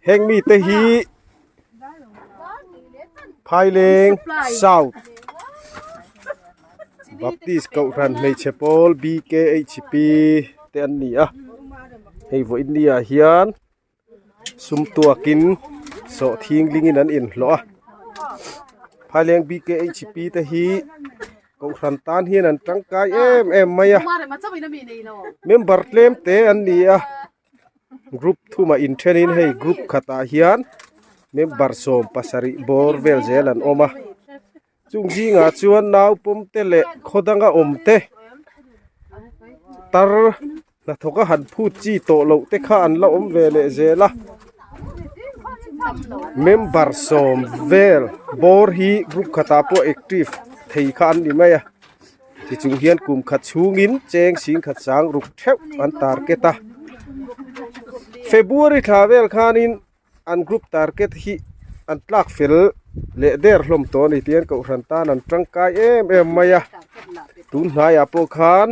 Heng mite hi Phaileng South Baptist Kohhran hmeichhe pawl BKHP te an ni a hei vawiin ni ah hian sum tuakin sawhthing lingin an inhlawh a Phaileng BKHP te hi Kohhran tan hian an tangkai em em mai a member tlem te an ni a group thumah inthenin hei group khatah hian member 70 bawr vel zel an awm a chung zingah chuan naupawm te leh khaw danga awm te tar hnathawk a han phut chi tawh loh te kha an la awm ve leh zel a member sawm vel bawr hi group khatah pawh active thei kha an ni mai a tichung hian kum khat chhungin cheng sing khat sang ruk theuh an target a February thla vel khanin an group target hi an tlak fel leh der hlawm tawh a ni tih an kohhran tan an tangkai em em mai a tun hnaiah pawh khan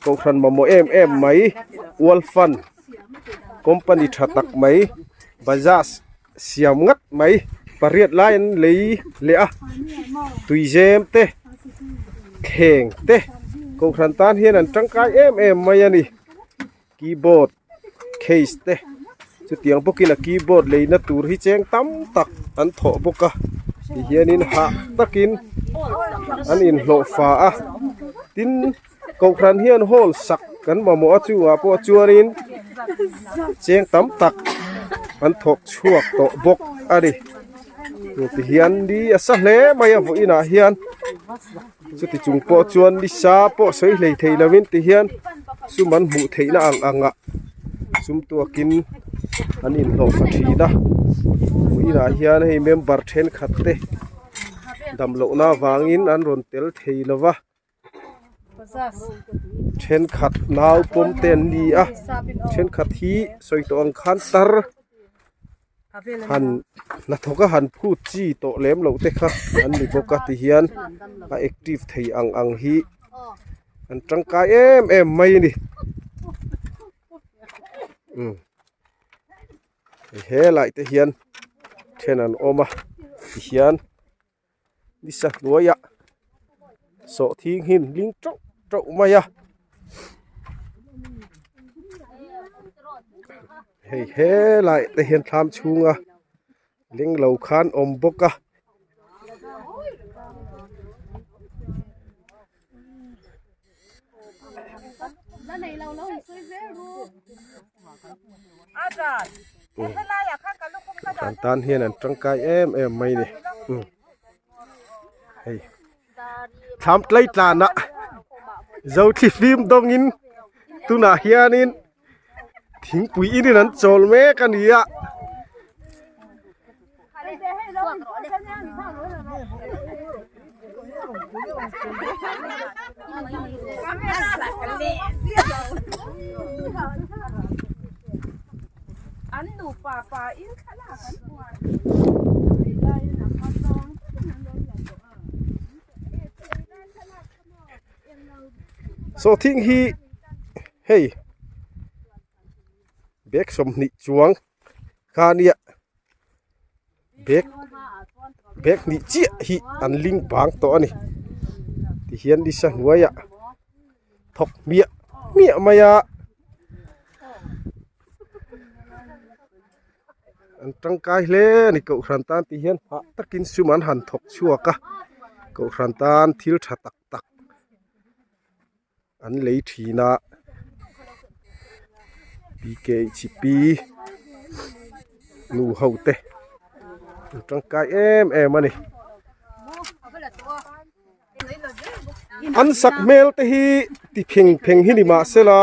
kohhran mamawh em em mai world fund company tha tak mai bajaj siam ngat mai pariat lai an lei leh a tuizem te thleng te kohhran tan hian an tangkai em em mai a ni keyboard case te chutiang bawkin a keyboard leina tur hi cheng tam tak an thawh bawk a tihianin hah takin an inhlawh fa a tin kohhran hian hall sak kan mamawh a chungah pawh chuanin cheng tam tak an thawk chhuak tawh bawk a ni tihian ni a sa hle mai a vawiinah hian. Chuti chung pawh chuan nisa pawh sawi hlei thei lovin tihian sum an hmuh theihna ang angah sum tuakin an inhlawhfa thin a vawiinah hian hei member thenkhat te dam lohna avangin an rawn tel thei lo va thenkhat nau pawm te an ni a thenkhat hi sawi tawh ang khan tar. Han hnathawk a han phut chi tawh lem loh te kha an ni bawk a tihian a active thei ang ang hi an tangkai em em mai a ni umm helai te hian then an awm a tihian nisa hnuaiah sawhthing hi an hling teuh teuh mai a hei helai te hian thlam chhunga leng lo khan awm bawk a. An tan hian an tangkai em em mai a ni hei thlam tlai tlanah zo thlifim dawngin tunah hianin thingpui in an chawl mek a ni a. Sawhthing hi hei bag 20 chuang kha nia bag bag hnih chiah hi an ling bang tawh a ni tihian nisa hnuaiah thawk hmiah hmiah mai a an tangkai hle a ni kohhran tan tih hian hah takin sum an han thawk chhuak a kohhran tan thil tha tak tak an lei thin a PKHP nu ho te an tangkai em em a ni an sak hmel te hi ti pheng pheng hi ni mahsela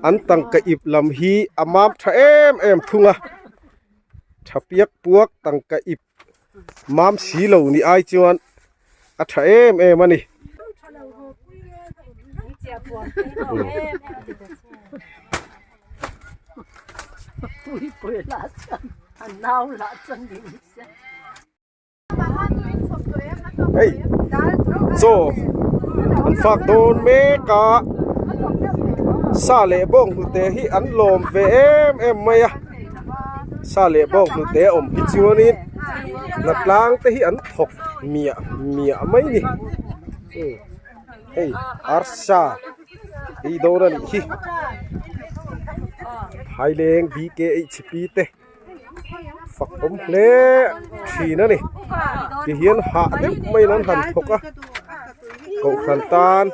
an tangka ip lam hi a mam tha em em thung a tha piak puak tangka ip mam si lo ni ai chuan a tha em em a ni. Hei chaw an fak dawn mek a sa leh bawnghnute hi an lawm ve em em mai a. Sa leh bawk hnute a awm hi chuanin hnatlang te hi an thawk miah miah mai ni hei arsa ei dawn a nih hi phaileng BKHP te fak awm hle thin a ni tihian hah deuh maiin an han thawk a kohhran tan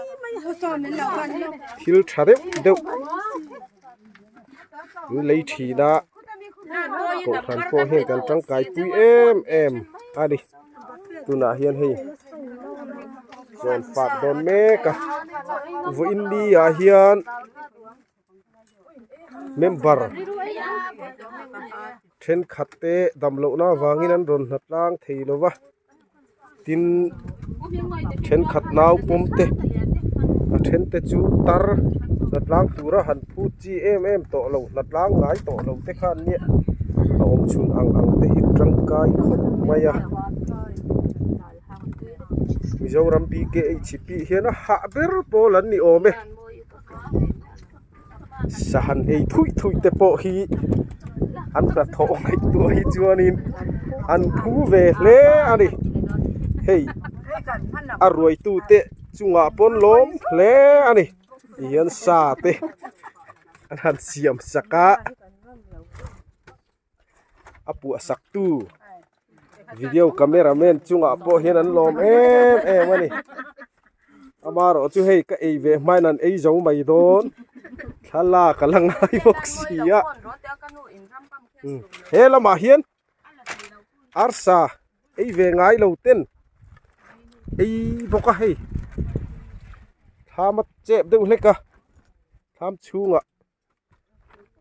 thil tha deuh deuh an lei thin a kohhran pawh hian kan tangkai pui em em a ni tunah hian hei rawn fak dawn mek a vawiin ni ah hian member thenkhat te dam lohna avangin an rawn hna tlang thei lo va tin thenkhat nau pawm te a then te chu tar hna tlang tura han phut chi em em tawh lo hna tlang ngai tawh lo te khan nia a awm chhun ang ang te hi tangkai khawp mai a Mizoram BKHP hian a hah ber pawl an ni awm e. Sahan ei thuih thuih te pawh hi an hnathawh ngaihtuah hi chuanin an phu ve hle a ni hei a ruaitu te chungah pawn lawm hle a ni tihian sa te an han siam sak a. A puah sak tu video camera man chungah pawh hian an lawm em em a ni amaherawh chu hei ka ei ve hmain an ei zo mai dawn thlalak a la ngai bawk si a he lamah hian arsa ei ve ngai lo ten ei bawk a hei thlam a chep deuh hlek a thlam chhungah.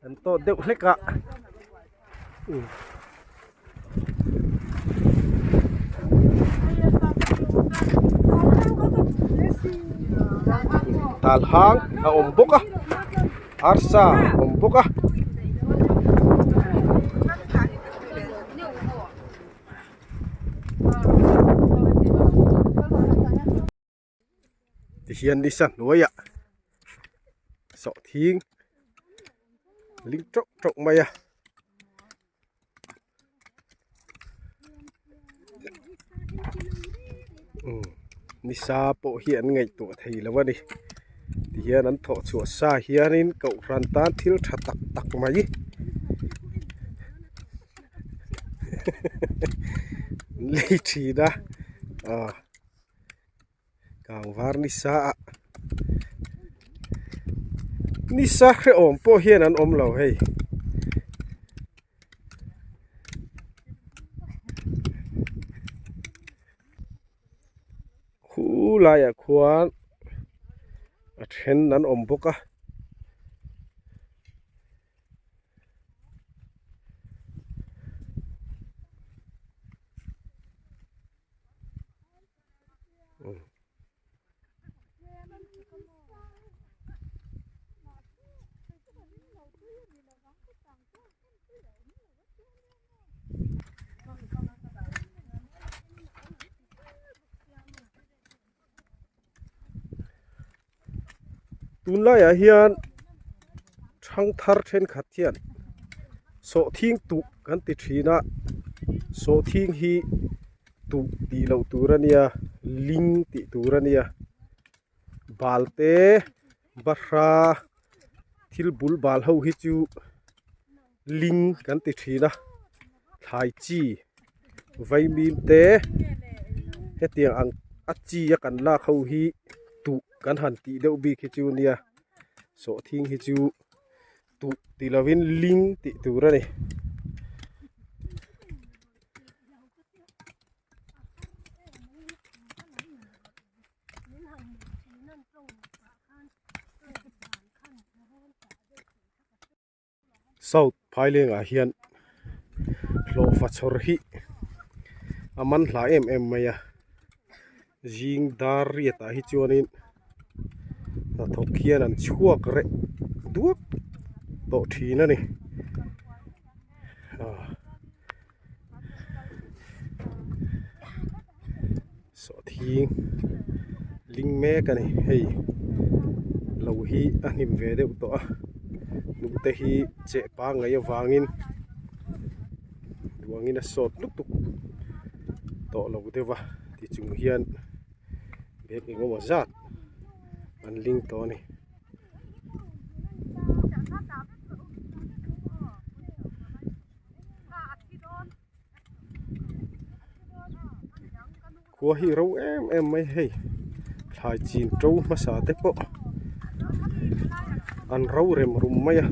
An tawt deuh hlek a Dal hang a awm bawk a arsa a awm bawk a. Tihian nisa hnuaiah sawhthing ling teuh teuh mai a. Nisa pawh hi an ngaihtuah thei lo a ni. Tihian an thawh chhuah sa hianin kohhran tan thil tha tak tak mai an lei thin a aw. Kangvar nisa ah nisa hrehawm pawh hian an awm lo hei. Khu laiah khuan a then an awm bawk a. Tunlaiah hian thangthar thenkhat hian sawhthing tuh kan ti thin a sawhthing hi tuh tih loh tur a nia ling tih tur a nia bal te bahra thil bul bal ho hi chu ling kan ti thin a thlai chi vaimim te hetiang ang a chi a kan lak ho hi tuh kan han tih deuh bik hi chu nia sawhthing hi chu tuh tih lovin ling tih tur a ni. South phailengah hian hlawhfa chhawr hi a man hla em em mai a zing dar riat ah hi chuanin hnathawk hian an chhuak reh duak tawh thin a ni Sawhthing ling mek a ni hei lo hi a hnim ve deuh tawh a hnute hi cheh pangngai avangin. Duh angin a sawt lutuk tawh lo deuh a ti chung hian bag eng emaw zat an ling tawh a ni. Khua hi ro em em mai hei thlai chin to hmasa te pawh an ro rem rum mai a.